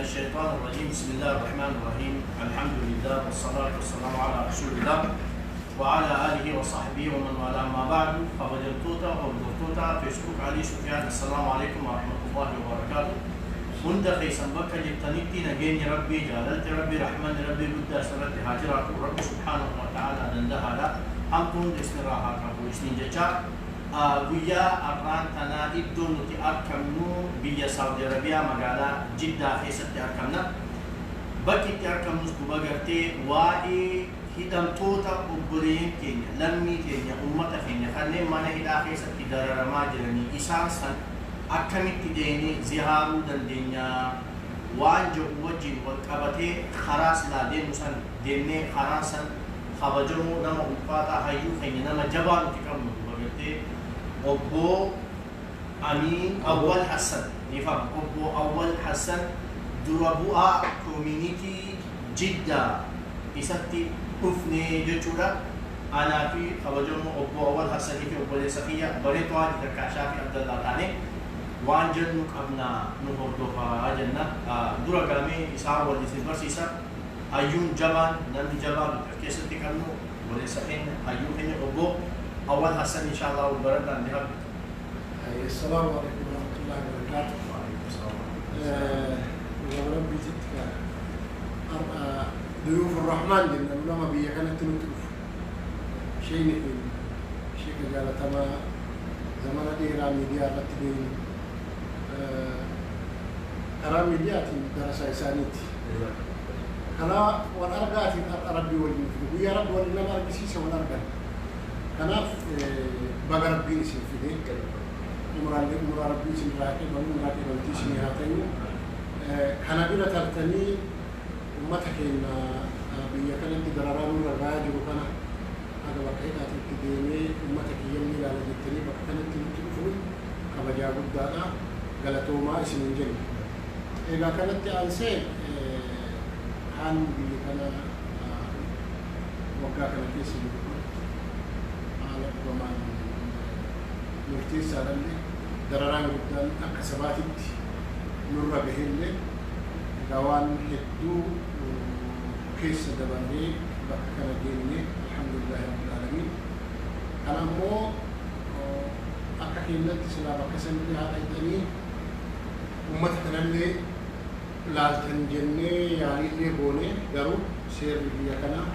الشيطان الرجيم. بسم الله الرحمن الرحيم. الحمد لله والصلاة والسلام على رسول الله وعلى آله وصحبه ومن والاه. أما بعد، kabajamtoota hordoftoota Facebook Ali Sufyaan، السلام عليكم ورحمة الله وبركاته. Hunda keessan bakka jirtanitti nageenyi Rabbii, jaalalti Rabbii, rahmanni Rabbii guddaa isirratti haa jiraatu. Rabbi سبحانه وتعالى dandahaadha. Hamtuu hunda isinirraa haa qabu isiniin jecha, guyyaa har'aan tanaa iddoo nuti argamnu biyya Saudi Arabiyaa, magaalaa Jiddaa keessatti argamna. Bakki itti argamnus duba gartee waa'ee hidhamtoota obboleeyyan keenya, lammii keenya, ummata keenya kanneen mana hidhaa keessatti dararamaa jiranii, isaan san akkamitti deemee ziyaaruu dandeenya waan jedhu wajjin wal qabatee, karaa silaa deemnu san deemnee, karaa san kabajamoo nama ulfaataa, hayyuu keenya, nama jabaa nuti qabnu, duba gartee obbo Amiin Awwal Hassan nifama, obbo Awwal Hassan, dura bu'aa community Jiddaa, isatti dhufne jechuudha. Anaa fi kabajamoo obbo Awwal Hassanii fi obboleessa kiyya Bareetuu Haji Takkaashaa fi Abdallaa taane waan jennu qabna, nu hordofaa jenna. Dura galamee isaan wal isin barsiisa. Hayyuun jabaan, namni jabaan nuti of keessatti qabnu, obboleessa keenya, hayyuu keenya, obbo Awwal Hassan, inshallah baradhaan ni habbi. السلام عليكم ورحمة الله وبركاته. Rabbiititti ضيوف الرحمن jenna nama biyya kanatti nutti dhufu. Sheeyni keenya, sheeka jaalatamaa, zamana dheeraa miidiyaa irratti beeknu, karaa miidiyaatiin darasaa isaaniiti. Karaa wal argaatiin har'a Rabbii waliin fide. Guyyaa Rabbi waliin nama argisiise wal argan. Kanaaf baga Rabbiin isin fide. Umraallee umraa Rabbii isin irraa qeebalu, umraa qeebaltii isinii haa ta'u. Kana bira tartanii ummata keenya biyya kanatti dararaa nurra gahaa jiru kana haga bakka hidhaatitti deemee ummata kiyyanni ilaala jettanii bakka kanatti nutti dhufuun kabajaa guddaadha. Galatoomaa isiniin jenna. Egaa kanatti aansee, haalli biyya kana waggaa kana keessa jiru kun haala dhugamaan murteessaadhallee, dararaan guddaan akka sabaatitti nurra gaheellee, egaa waan hedduu keessa dabarree bakka kana geenye, الحمد لله رب العالمين. Kana ammoo akka keenyatti silaa bakka sanillee haadha hidhanii ummata kanallee laaltan jennee yaaliillee goone, garuu seerri biyya kanaa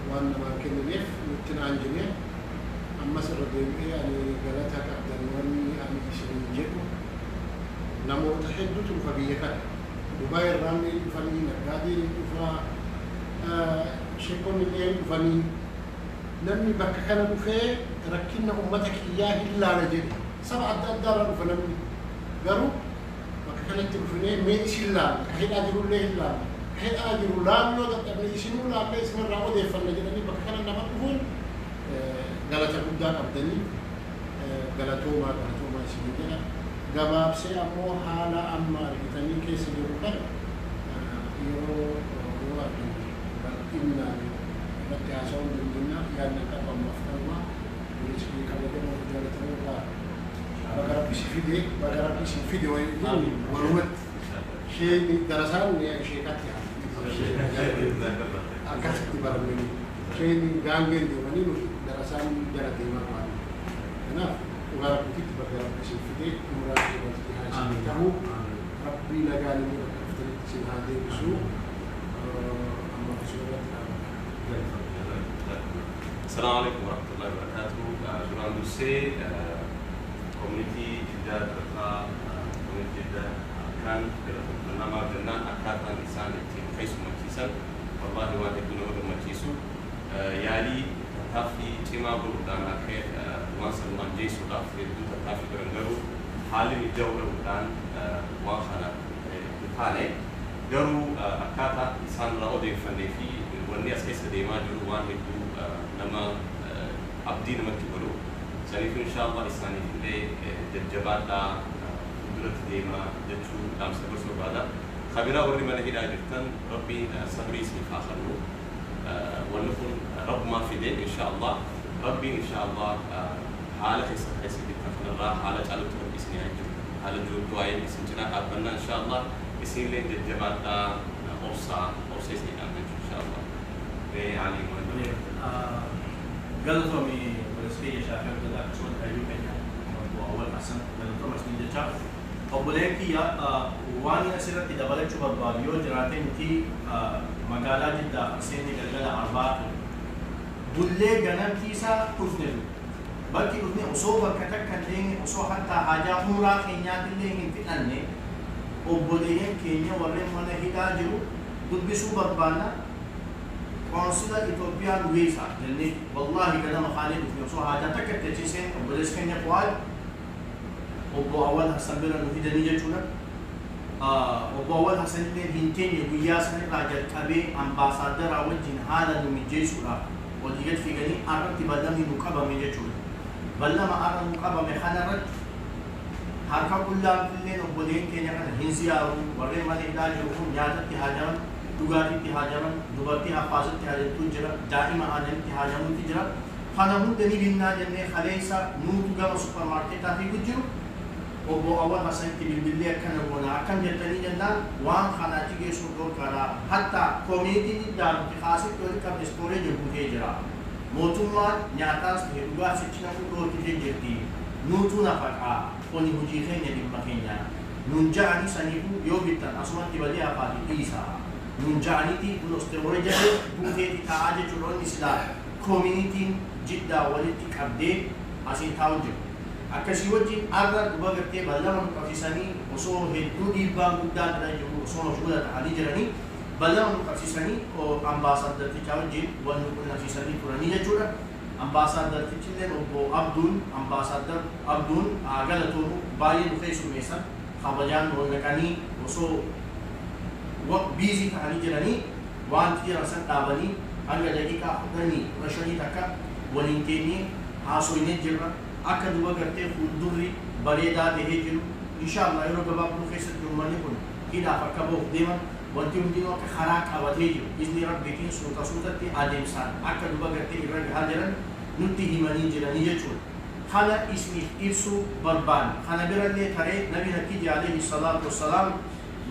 waan namaan kennineef nutti naan jine. Ammas irra deebi'ee ani galata qabdan. Wanni ani isinin jedhu, namoota hedduutu dhufa biyya kana. Dubaay irraan ni dhufanii, naggaadeen ni dhufa, sheekonni illee dhufanii, namni bakka kana dhufee rakkina ummata kiyyaa hin laala jedhe saba adda addaa irraa dhufa namni. Garuu bakka kanatti dhufinee mee isin laalla, ka hidhaa jirullee hin laalla, ka hidhaa jiru laalloo dadhabne isinuu laallee isinirraa odeeffanna jedhanii bakka kana nama dhufuun galata guddaa qabdanii, galatoomaa, galatoomaa isinii jedha. Gabaabsee ammoo haala amma argitanii keessa jiru kana yeroo yoo arginu bal'inaan irratti haasa'uu dandeenya. Yaadna qabu ammaaf kanuma. Bilisii kabajamoo jaalatamuu irraa baga Rabbi si fide, baga Rabbi si fide. Wayii walumatti isheen darasaan sheekatti akkasitti baramanii, isheen gaangeen deemanii, nuti darasaan jala deemaa waan. Kanaaf dhugaa Rabbiititti baga Rabbi si fide. Umuraa keessatti haa isin ta'u. Rabbii nagaan inni bakka dhuftanitti isin haa deebisu. Amma osoo irratti dhaabata. السلام عليكم ورحمة الله وبركاته. Duraan dursee community Jiddaa, durataa community Jiddaa akkaan galateeffannaa jennaan. Akkaataan isaan ittiin keessummachiisan wallahi waan hedduu nama gammachiisu. Yaalii tattaaffii cimaa godhuudhaan akka waan san waan jeessuudhaaf hedduu tattaaffii godhan, garuu haalli mijaa'uu dhabuudhaan waan kana hin taane. Garuu akkaataa isaan irraa odeeffannee fi wanni as keessa deemaa jiru waan hedduu nama abdii namatti godhu. Saniif inshallah isaaniif illee jajjabaadhaa, fuulduratti deemaa jechuu dhaamsa gorsuu barbaada. Kabiraa warri mana hidhaa jirtan, Rabbiin sabrii isiniif haa kennu. Wanni kun Rabbumaa fide. Inshallah Rabbiin inshallah haala keessa keessa jirtan kanarraa haala caalutti Rabbi isinii haa jiru. Haala jiru du'aa'een isin cinaa dhaabbannaa inshallah. Isinillee jajjabaadhaa, obsaa obsa isinii dhaabna jechuudha inshallah. Mee Alii maal? Galatoomi obboleessa kiyya Shaafii Abdallaa, akkasumas hayyuu keenya obbo Awwal Hassan, galatooma isin jecha. Obboleen kiyya, waan asirratti dabalachuu barbaadu yoo jiraate, nuti magaalaa Jiddaa seenne galgala Arbaa ture. Bullee ganamtiisaa dhufne nu. Bakki dhufne osoo bakka takka hin deemne, osoo hattaa haajaa umraa keenyaatillee hin fixanne, obboleeyyan keenya warreen mana hidhaa jiru dubbisuu barbaanna, qoonsila Itoophiyaa nu geessa jennee, wallaahi ganama kaanee dhufne. Osoo haajaa takka itti achi seen obboleessi keenya Fu'aad obbo Awwal Hassan bira nu fidanii jechuudha. Obbo Awwal Hassan illee hin teenye, guyyaa sanirraa jalqabee ambaasaaddara wajjin haala nu mijjeessuudhaaf walii gad fiiganii arratti ballamni nu qabame jechuudha. Ballama arra nu qabame kanarratti harka qullaan illeen obboleen keenya kana hin ziyaaru. Warreen mana hidhaa jiru kun nyaatatti haajaman, dhugaatiitti haajaman, dubartii haffaasatti haajamtuu jira, daa'ima aananitti haajamuutti jira. Kana hunda ni binnaa jennee kaleessa nuutu gama supermarketaa fiigu jiru obbo Awwal Hassanitti bilbillee, akkana goona akkam jettanii jennaan, waan kana achi geessuun dhorkaadha, hatta communityn Jiddaa nuti kaasitti walitti qabne storage guutee jira, mootummaan nyaataas ta'e dhugaas achi naquu dhoorkitee jirti, nuutu nafaqaa kuni hojii keenya, dhimma keenya nun ja'anii, saniifuu yoo bittan asumatti badee hafaati dhiisa nun ja'aniiti kun storage guuteeti taa'aa jechuudha. Inni silaa communityn Jiddaa walitti qabdee asiin taa'u jiru. Akkasii wajjin arra duba gartee ballama nu qabsiisanii, osoo hedduu dhiibbaan guddaan irra jiru, osoo mashguula ta'anii jiranii ballama nu qabsiisanii ambaasaaddartichaa wajjin wal nu qunnamsiisanii turanii jechuudha. Ambaasaaddartichi illee obbo Abduun, ambaasaaddar Abduun galatoomu, baay'ee nu keessummeessan, kabajaan nu ol naqanii, osoo busy ta'anii jiranii wanti jiran san dhaabanii hanga daqiiqaa 10 15 takka waliin teenyee haasoynee jirra. Akka duba gartee fuuldurri bareedaa tahee jiru, inshallah yeroo gabaabduu keessatti uummanni kun hidhaaf akka bahuuf deeman, wanti hundinuu akka karaa qabatee jiru, izni Rabbiitiin suuta suutatti adeemsaan akka duba gartee irra gahaa jiran nutti himanii jiranii jechuudha. Kana isiniif ibsuu barbaanne. Kana birallee taree Nabi Nakkiji alayhi salaatu wassalaam,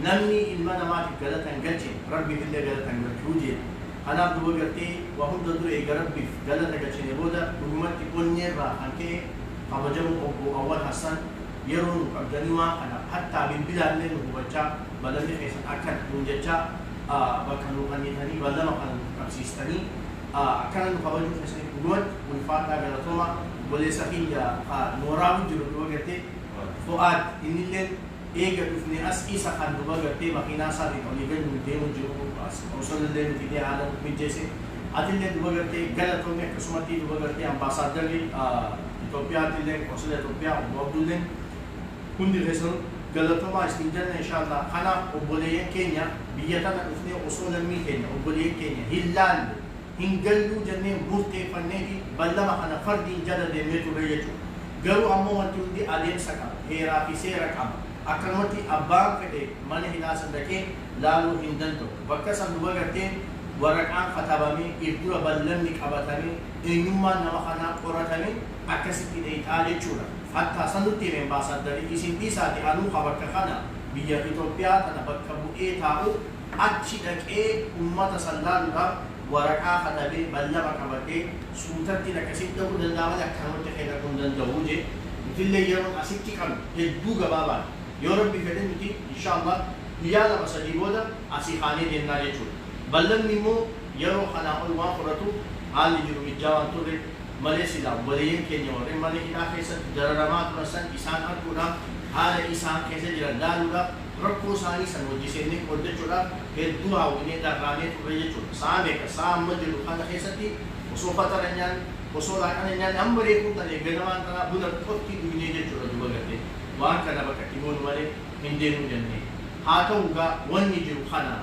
namni ilma namaatiif galata hin galchine Rabbiif illee galata hin galchuu jedhe. Kanaaf duba gartee waa hunda dura eega Rabbiif galata galchine booda, dhugumatti onneerraa kan ka'e kabajamu obbo Awwal Hassan, yeroo nu qabdanii waan kana hattaa bilbilaallee nu hubachaa, ballamni keessan akka nuun jechaa, bakka nu kennitanii ballama kana nu qabsiistanii akkana nu kabajuu keessaniif dhugumatti ulfaadhaa, galatooma. Obboleessa kiyya nooraa jiru duba gartee Fu'aad, innillee eega dhufne as isa kan duba gartee makiinaa isaatiin olii gad nu deemu jiru, as osoo illee nu fidee haala nu mijjeesse. Atillee duba gartee galatoomii. Akkasumatti duba gartee ambaasaaddarri Itoophiyaatti illee, qoonsila Itoophiyaa obbo Abdulleen, hundi keessan galatoomaa isin jenna inshallah. Kanaaf obboleeyyan keenya, biyya tana dhufnee osoo lammii keenya, obboleeyyan keenya hin laalle hin galluu jennee murteeffanneeti ballama kana fardiin jala deemnee turre jechuudha. Garuu ammoo wanti hundi adeemsa qaba, heeraa fi seera qaba. Akkanumatti abbaan fedhe mana hidhaa san dhaqee laaluu hin danda'u. Bakka san duba gartee waraqaan katabamee, if dura ballamni qabatamee, eenyummaan nama kanaa qoratamee akkasitti dheeyxaa jechuudha. Hattaa san nutti hime ambaasaaddari, isin dhiisaati anuu ka bakka kana biyya Itoophiyaa tana bakka bu'ee taa'u achi dhaqee ummata san laaluudhaaf waraqaa katabee ballama qabadhee suutatti akkasitti dhaquu danda'a malee akkanumatti kee dhaquu hin danda'u jee. Nutillee yeroon asitti qabnu hedduu gabaabaadha. Yoo Rabbi fedhe nuti inshallah guyyaa 2 3 booda asii kaanee deemnaa jechuudha. Ballamni immoo yeroo kanaa ol waan fudhatu haalli jiru mijjaa waan turre malee, silaa obboleeyyan keenya warreen mana hidhaa keessatti dararamaa turan san isaan arguudhaaf, haala isaan keessa jiran laaluudhaaf, rakkoo isaanii san wajji seennee qooddachuudhaaf hedduu hawwinee dharraanee turre jechuudha. Sa'a meeqa, sa'a amma jiru kana keessatti osoo fatara nyaanne, osoo laaqana nyaanne, amma reefuun tana eegganamaan tanaa buna qofti dhugnee jechuudha. Duba gartee waan kana bakka itti goonu malee hin deemnu jennee. Haa ta'u gaa, wanni jiru kana,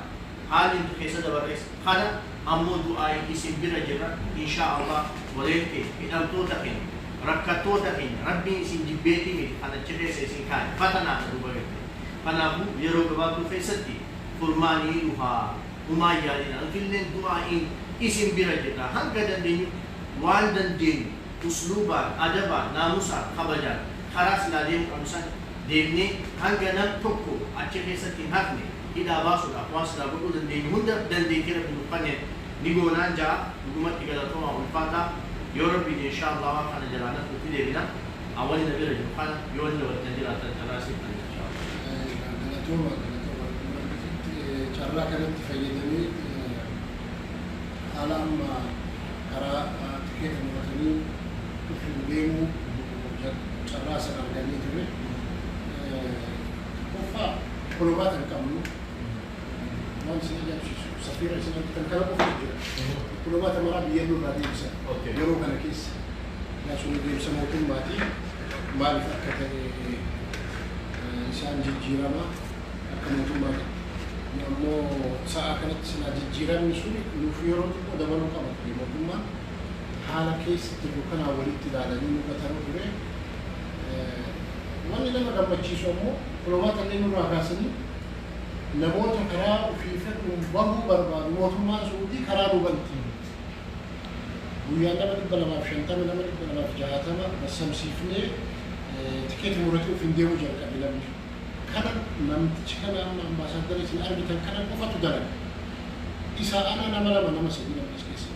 haalli nuti keessa dabarres kana. Ammoo du'aayin isin bira jirra insha Allah. Waleen keenya, hidhamtoota keenya, rakkattoota keenya, Rabbiin isin jibbeetii miti kan achi keessa isin kaa'e, fatanaadha duba garte. Kanaafuu yeroo gabaabduu keessatti furmaanii dhufaa, humaa yaadina. Nutilleen du'aayin isin bira jirra. Hanga dandeenyutti waan dandeenyu usluubaan, adabaan, naamusaan, kabajaan karaa silaa deemu qabnu san deemnee hanga nam tokko achi keessatti hin hafne. Hidhaa baasuudhaaf waan silaa godhuu dandeenyu hunda dandeettii Rabbi nuuf kenne ni goonaan ja'a. Dhugumatti galatoomaa, ulfaataa. Yoo Rabbi insha Allah waan kana jalaa nafuutti deebina. Awwali na bira jiru kana yoo inni walitti jiraatan carraa siif kan insha Allah. Galatooma, galatooma. Carraa kanatti fayyadamee haala amma karaa tikeeta muratanii dhufuun deemuu carraa sana argannee ture. Tokkoffaa, diplomaata hin qabnu. Waan isin ajaa'ibsiisu, safiira isin argitan kana qofa jira. Diplomaata maraa biyya nurraa deebisan yeroo kana keessa. Yaa sun deemsa mootummaati. Maaliif akka ta'e isaan jijjiirama akka mootummaati. Ammoo sa'a kanatti silaa jijjiiramni sun nuuf yeroo xiqqoo dabaluu qaba ture mootummaan. Haala keessa jirru kanaa walitti ilaalanii mul'atanuu ture. Wanni nama gammachiisu ammoo diplomaata illee nurraa kaasanii namoota karaa ofii fedhuun bahuu barbaadu mootummaan Suudii karaa nu banti. Guyyaan nama 250, nama 260 bassamsiifnee tikeeti muratee ofiin deemuu jalqabe namni. Kana namtichi kana amma ambaasaaddara isin argitan kana qofatu dalaga. Isa ana nama lama, nama sadii namni as keessa.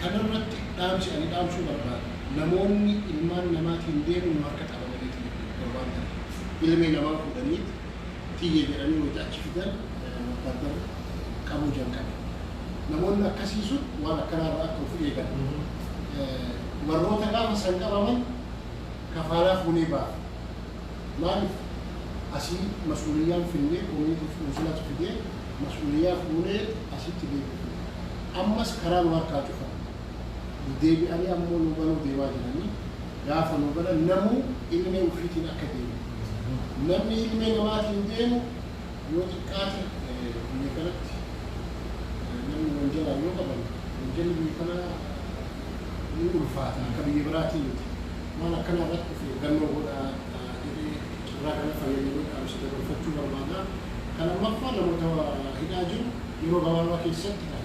Kanarratti dhaamsi ani dhaamsuu barbaadu. Namoonni ilmaan namaatiin deemu nu harka qabamaniiti barbaadan. Ilmee namaa fuudhanii xiyye jedhanii wayita achi fidan wattaaddara qabuu jalqabe. Namoonni akkasii sun waan akkanaarraa akka of eegan. Warroota gaafa san qabaman kafaalaa fuunee baafa. Maaliif asii mas'uuliyyaan finnee koominiitiif konsulatu fidee mas'uuliyyaa fuunee asitti deebifne. Ammas karaa nu harkaa cufan. Deebi'anii ammoo nu banuu deemaa jiranii, gaafa nu banan namuu ilmee ofiitiin akka deemu. Namni ilmee namaatiin deemu yoo xiqqaate biyya kanatti namni wanjalaan yoo qaban, wanjalli biyya kanaa ni ulfaata, akka biyya biraatiin miti. Waan akkanaa irratti of eeggannoo godhaa jedhee carraa kana fayyadamee dhaamsa dabarfachuu barbaada. Kan lammaffaa, namoota hidhaa jiru yeroo gabaabaa keessatti kan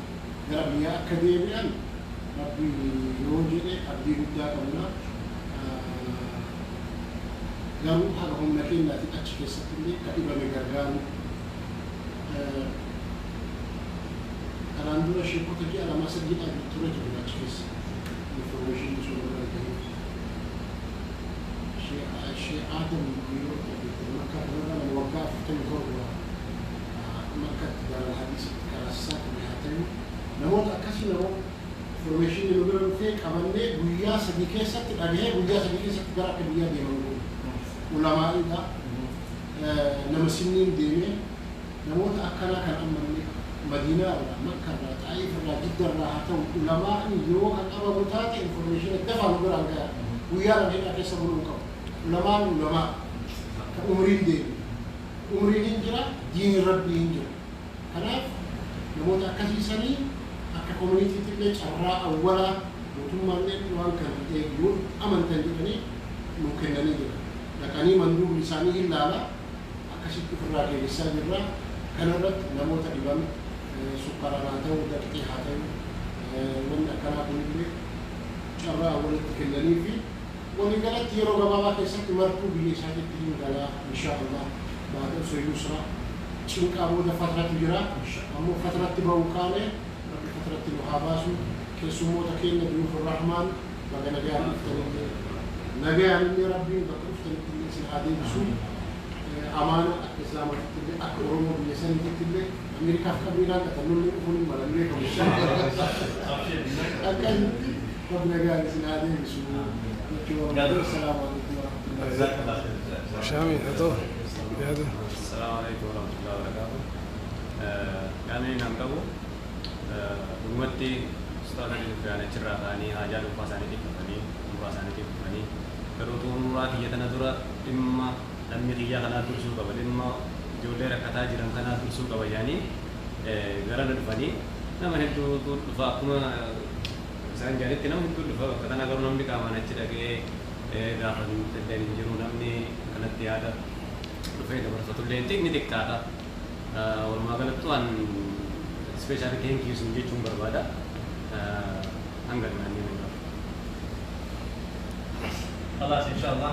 gara biyyaa akka deebi'an Rabbi yoo jedhe abdii guddaa qabna. Garuu haga humna keenyaatiin achi keessatti illee ka dhibame gargaaru. Kanaan dura sheekota ji'a 2 3dhaan ture ture achi keessa. Information sun bira gahee. Shee Adam yeroo Makkaa kanarra nama waggaa 47 Makkatti daaral hadiisitti karaasisaa ture haa ta'u. Namoota akkasii namoota information nu bira dhufee qabannee guyyaa 3 keessatti dhagahee guyyaa 3 keessatti gara akka biyyaa deeman godhu. Ulamaa'iidha. Nama sinniin deemee namoota akkanaa kan ammallee Madiinaa irraa, Makka irraa, Xaa'iif irraa, Jidda irraa haa ta'u, ulamaa'ni yoo kan qabamu taate information dafaa nu biraan gaha. Guyyaa 2 hidhaa keessa buluu hin qabu. Ulamaan ulamaa kan umriin deemu. Umriin hin jira, diiniin Rabbii hin jira. Kanaaf namoota akkasii sanii akka communityitti illee carraa awwalaa mootummaallee waan kana eeguun amantan jedhanii nu kennanii jira. Dhaqanii manduubni isaanii hin laala, akkasitti ofirraa deebissaa jirra. Kanarratti namoota dhibame sukkaaraan haa ta'u, daqxii haa ta'u, wanni akkanaa kunillee carraa walitti kennanii fi waliigalatti yeroo gabaabaa keessatti martuu biyya isaatiitti hin galaa insha Allah. Baada usri yusra, cinqaa booda fatratu jira. Ammoo fatratti ba'uu kaane Rabbi fatratti nu haa baasu. Keessummoota keenya duyuuf rahmaan baga nagaan dhuftanillee, nagayaan illee Rabbiin bakka dhuftanitti illee isin haa deebisu. Amaana akka Islaamaatitti illee, akka Oromoo biyya saniititti illee, Ameerikaaf qabriidhaan qaxannullee dhufuun hin malan beekamu. Akkasitti Rabbi nagaan isin haa deebisu jechuu barbaadu. Assalaamu alaikum warahmatullahi. شامي عطوه هذا. السلام عليكم ورحمة الله وبركاته. Yaadni nan qabu, dhugumatti ustaaza Sufyaan achirraa ka'anii haajaa dhuunfaa isaaniitiif dhufanii, umuraa isaaniitiif dhufanii, garuu utuu umuraa kiyya tana dura dhimma lammii kiyyaa kanaa dursuu qaba, dhimma ijoollee rakkataa jiran kanaa dursuu qaba jedhanii gara na dhufanii. Nama hedduutu dhufa, akkuma isaan jedhanitti nama hedduu dhufa bakka tana, garuu namni qaamaan achi dhaqee gaafatu illee hin jiru, namni kanatti yaada dhufee dabarfatu illee ni xiqqaadha. Walumaa galattu waan special thank you sin jechuun barbaada. Hanga naannoo hin qabu. خلاص إن شاء الله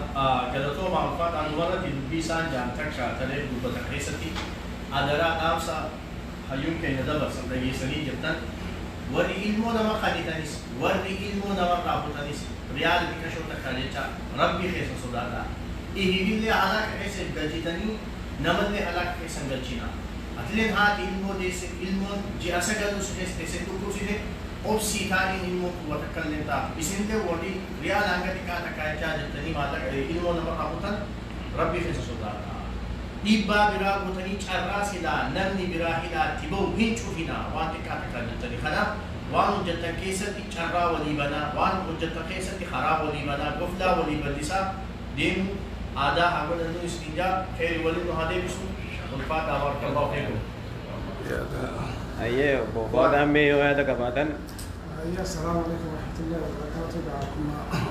galatoomaa ulfaata warra dubbii isaan jaan takka talee dubbatan keessatti adaraa dhaamsa hayyuun keenya dabarsan dhageessanii jirtan warri ilmoo nama kadhatanis warri ilmoo namarraa futanis riyaala xiqqashoo takka jecha rabbii keessa sodaadhaa. Ihibillee halaaka keessa galchitanii namallee halaaka keessa hin galchina. Atileen haati ilmoo deesse ilmoon ji'a sagaluu si keessa teessee dhukkubsite obsii taaniin ilmoo quba takka illee taatu. Isinillee warri riyaala hanga xiqqaa takka jechaa jettanii maallaqa ilmoo namarraa futan rabbii keessa sodaadhaa. Dhiibbaa biraa gootanii carraa silaa namni biraa hidhaatti bahu hin cufinaa waan xiqqaa takka jettanii. Kanaaf waan hojjettan keessatti carraa walii banaa, waan hojjettan keessatti karaa walii banaa, goflaa walii bal'isaa deemu aadaa haa godhannu isin jaa kheyri waliin nu haa deebisu. Ulfaadhaa barakallahu fiikum. Ayyee obbo Fuadaan mee yoo yaada qabaatan. السلام عليكم ورحمة الله وبركاته.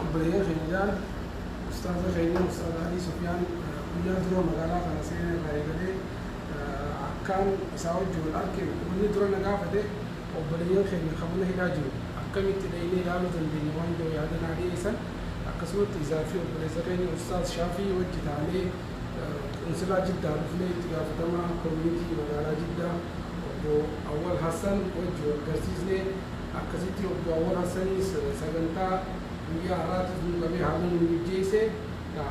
Obboleeyyan keenyaan ustaaza keenya Ustaaz Alii Sufyaan guyyaa dura magaalaa kana seenee irraa eegalee akkaan isaa wajjin wal arge wanni dura na gaafate obboleeyyan keenya kan mana hidhaa jiru akkamitti dhaynee ilaaluu dandeenya waan jiru yaada naa dhiyeessan akkasumatti isaa fi obboleessa keenya Ustaaz Shaafii wajji taanee qunsilaa Jiddaa dhufnee itti gaafatamaa community magaalaa Jiddaa obbo Awwal Hassan wajji wal garsiisnee akkasitti obbo Awwal Hassaniis sagantaa guyyaa har'aatiif nu qabee haala nu mijjeesse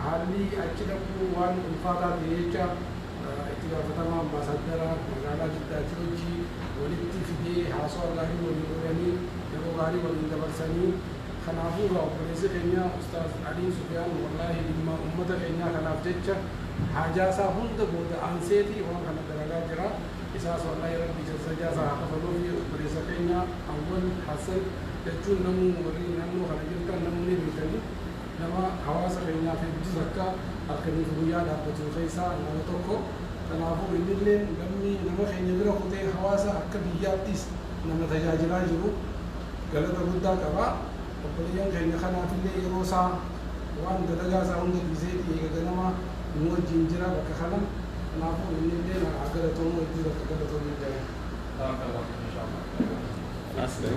haalli achi dhaquu waan ulfaataa ta'e jecha itti gaafatamaa ambaasaaddara magaalaa Jiddaatti wajji walitti fidee haasawaa gaarii waliin godhanii yeroo gaarii waliin dabarsanii kanaafuu obboleessi keenya Ustaaz Alii Sufyaan wallaahi dhimma uummata keenyaa kanaaf jecha haajaa isaa hunda booda aanseeti waan kana dalagaa jira. Isaas wallaahi rabbi jazaa isaa haa kafaluufi obboleessa keenya Awwal Hassan jechuun namuu warri naannoo kana jirtan namni beekanii nama hawaasa keenyaaf hedduu takka halkaniif guyyaa dhaabbatu keessaa nama tokko. Kanaafuu innillee namni nama keenya bira kutee hawaasa akka biyyaattis nama tajaajilaa jiru galata guddaa qaba. Obboleeyyan keenya kanaafillee yeroo isaa waan dalagaa isaa hunda dhiiseeti eega ganama nu wajjin jira bakka kana. Kanaafuu innillee haa galatoomu hedduu takka galatoomu jira. Barakallahu fiikum insha Allah. Asli.